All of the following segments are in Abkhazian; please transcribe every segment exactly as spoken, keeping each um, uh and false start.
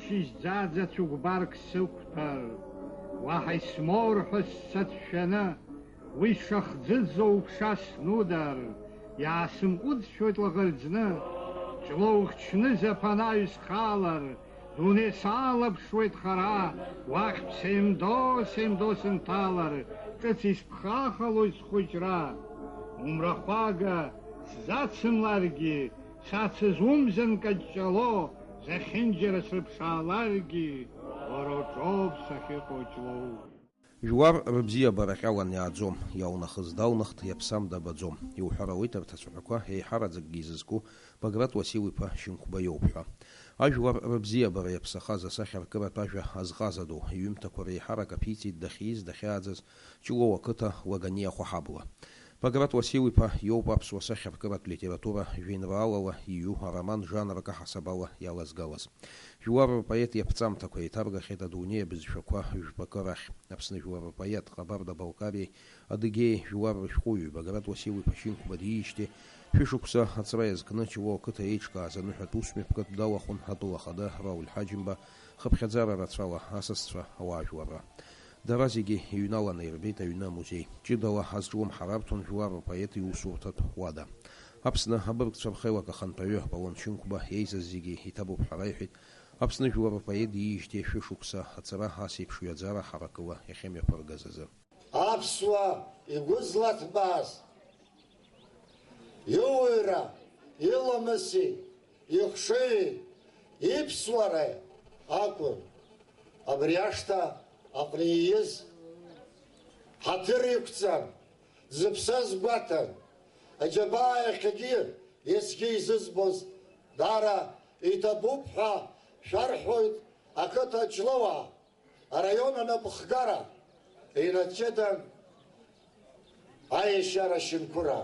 Шьыжьӡаӡа цәыкәбарк сықәтәар, уаҳа исмоур ҳәа сацәшәаны, уи шахӡыӡо уԥша снудар, иаасымҟәыӡшәоит лаӷырӡны, Ҷлоу ухчнызаап анаҩс схалар, дунеи саалаԥшуеит хара, уахь ԥсеимдо-сеимдо сынҭалар, ҿыц исԥхахалоит схәыҷра. Умрахәага сзацымларгьы, сацызумзан каҷҷало, зехьынџьара срыԥшааларгьы, уара уҿоуп сахьыҟоу, Ҷлоу. Жәлар рыбзиабара ҟьалан иааӡом, иаунахыз даунахт, иаԥсам дабаӡом. Иуҳәар ауеит арҭ ацәаҳәақәа еиҳараӡакгьы изызку Баграт Уасил-иԥа Шьынқәба иоуп ҳәа. Ажәлар рыбзиабара иаԥсахаз асахьаркыратә ажәа азҟаза ду, иҩымҭақәа реиҳарак аԥиҵеит дахьиз, дахьааӡаз Ҷлоу ақыҭа Лаганиа Хәаҳабла. Баграт Уасил-иԥа иоуп аԥсуа сахьаркыратә литература жәеинраалала иҩу ароман жанрак аҳасабала иалазгалаз. Жәлар рпоет иаԥҵамҭақәа еиҭаргахьеит адунеи абызшәақәа жәпакы рахь. Аԥсны жәлар рпоет, Ҟабарда-Балкариеи Адыгеи жәлар рышәҟәыҩҩы Баграт Уасил-иԥа Шьынқәба диижьҭеи шәышықәса аҵра иазкны Ҷлоу ақыҭа еиҿкааз аныҳәатә усмҩаԥгатә далахәын атәыла ахада Рауль Ҳаџьымба хыԥхьаӡара рацәала асасцәа ауаажәларра. Дара зегьы иҩналаны ирбеит аҩны амузеи. Ҷыдала азҿлымҳара арҭон жәлар рпоет иусурҭатә уада. Аԥсны абыргцәа рхеилак ахантәаҩы Аполлон Шьынқәба еизаз зегьы иҭабуп ҳәа раиҳәеит Аԥсны жәлар рпоет диижьҭеи шәышықәса аҵара ас еиԥш ҩаӡара ҳаракыла иахьымҩаԥыргаз азы. Аԥсуа игәы злаҭбааз, иуаҩра, иламыси, ихшыҩи, иԥсуареи акәын. Абри ашҭа аҟны ииз ҳаҭыр иқәҵан, зыԥсаз гәаҭан, аџьабаа иахьагьы иацгьы изызбоз даара иҭабуп ҳәа шәарҳәоит ақыҭа Ҷлоуаа. Араион анапхгара инацәыдан аешьара шьынқәыра.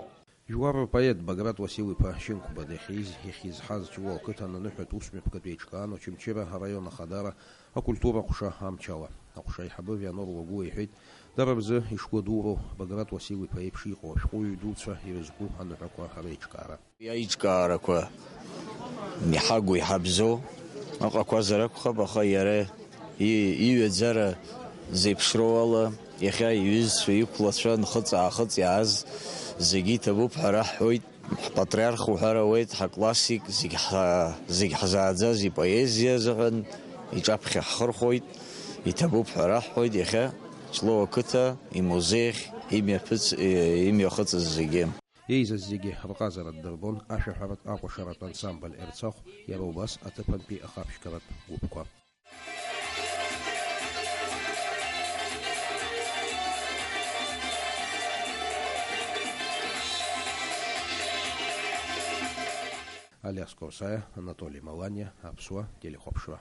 Жәлар рпоет Баграт Уасил-иԥа Шьынқәба дахьиз, иахьизҳаз Ҷлоу ақыҭан аныҳәатә усмҩаԥгатә еиҿкаан Очамчыра араион ахадара акультура ҟәша амчала. Аҟәша аиҳабы Вианор Лагәыуа иҳәеит, дара рзы ишгәадуроу Баграт Уасил-иԥа еиԥш иҟоу ашәҟәыҩҩы дуцәа ирызку аныҳәақәа реиҿкаара. Аиҿкаарақәа иҳагу, иҳабзоу ыҟақәазар акәхап, аха иара и-, иҩаӡара зеиԥшроу ала, иахьа иҩызцәа, иқәлацәа, нхыҵ-аахыҵ иааз зегьы иҭабуп ҳәа раҳҳәоит. Ҳпатриарх уҳәар ауеит, ҳаклассик, зегь ҳа-, зегь ҳзааӡаз ипоезиа азыҳәан иҿаԥхьа ҳхырхәоит, иҭабуп ҳәа раҳҳәоит. Иахьа Ҷлоу ақыҭа имузеихь имҩаԥыҵ-, имҩахыҵыз зегьы. Еизаз зегьы рҟазара ддырбон ашәаҳәаратә акәашаратә ансамбль Ерцахә, иара убас аҭыԥантәи ахаԥшьгаратә гәыԥқәа. Алиас Корсаиа, Анатоли Маланиа, Аԥсуа телехәаԥшра.